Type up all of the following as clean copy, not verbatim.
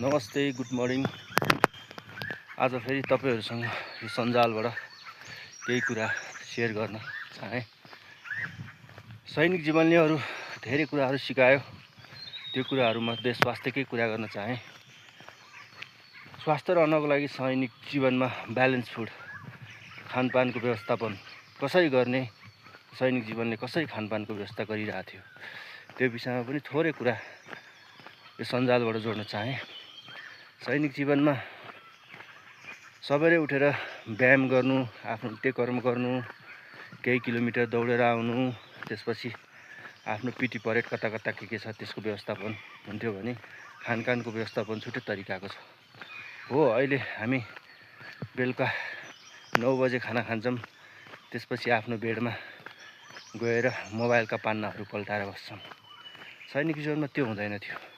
नमस्ते, good morning. आज फेरि तपाईहरुसँग यो सञ्जालबाट केही कुरा शेयर गर्न चाहे। सैनिक जीवनले अरु धेरै कुराहरू सिकायो। त्यो कुराहरूमध्ये स्वास्थ्यकै कुरा गर्न चाहे। स्वास्थ्य रहनको लागि सैनिक जीवनमा ब्यालेन्स फुड खानपानको व्यवस्थापन कसरी गर्ने, सैनिक जीवनले कसरी खानपानको व्यवस्था गरिरहेको थियो, त्यो विषयमा पनि थोरै कुरा यो सञ्जालबाट जोड्न चाहे। सैनिक जीवनमा सबैले उठेर व्यायाम गर्नु, आफ्नो नित्यकर्म गर्नु, केही किलोमिटर दौडेर आउनु, त्यसपछि आफ्नो पिटी परेड कता कता के छ त्यसको व्यवस्थापन हुन्थ्यो भने खानपानको व्यवस्थापन छुट्टै तरिकाको छ। हो, अहिले हामी बेलुका 9 बजे खाना खान्छौँ, त्यसपछि आफ्नो बेडमा गएर मोबाइलका पान्नाहरू पल्टाएर बस्छौँ। सैनिक जीवनमा त्यो हुँदैन थियो।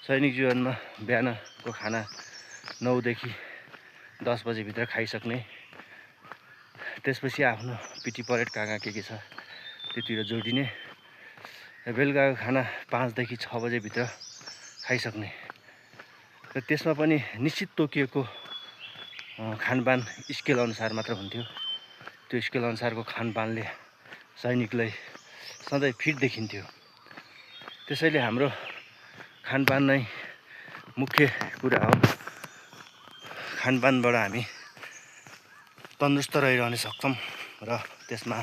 सैनिक जीवनमा बिहानको खाना 9 देखि 10 बजे भित्र खाइसक्ने, त्यसपछि आफ्नो पिटी परेड कहाँ के छ त्यतिर जोडिने, बेलुकाको खाना 5 देखि 6 बजे भित्र खाइसक्ने र त्यसमा पनि निश्चित तोकिएको खानपान स्केल अनुसार मात्र हुन्थ्यो। त्यो स्केल अनुसारको खानपानले सैनिकलाई सधैँ फिट देखिन्थ्यो। त्यसैले हाम्रो खानपान नै मुख्य कुरा हो। खानपानबाट हामी तन्दुरुस्त रहिरहन सक्छौँ र त्यसमा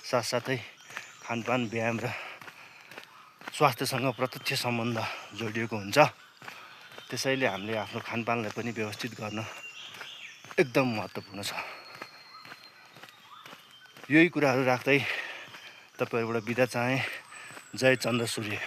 साथसाथै खानपान, व्यायाम र स्वास्थ्यसँग प्रत्यक्ष सम्बन्ध जोडिएको हुन्छ। त्यसैले हामीले आफ्नो खानपानलाई पनि व्यवस्थित गर्न एकदम महत्त्वपूर्ण छ। यही कुराहरू राख्दै तपाईहरुबाट बिदा चाहे। जय चन्द्र सूर्य।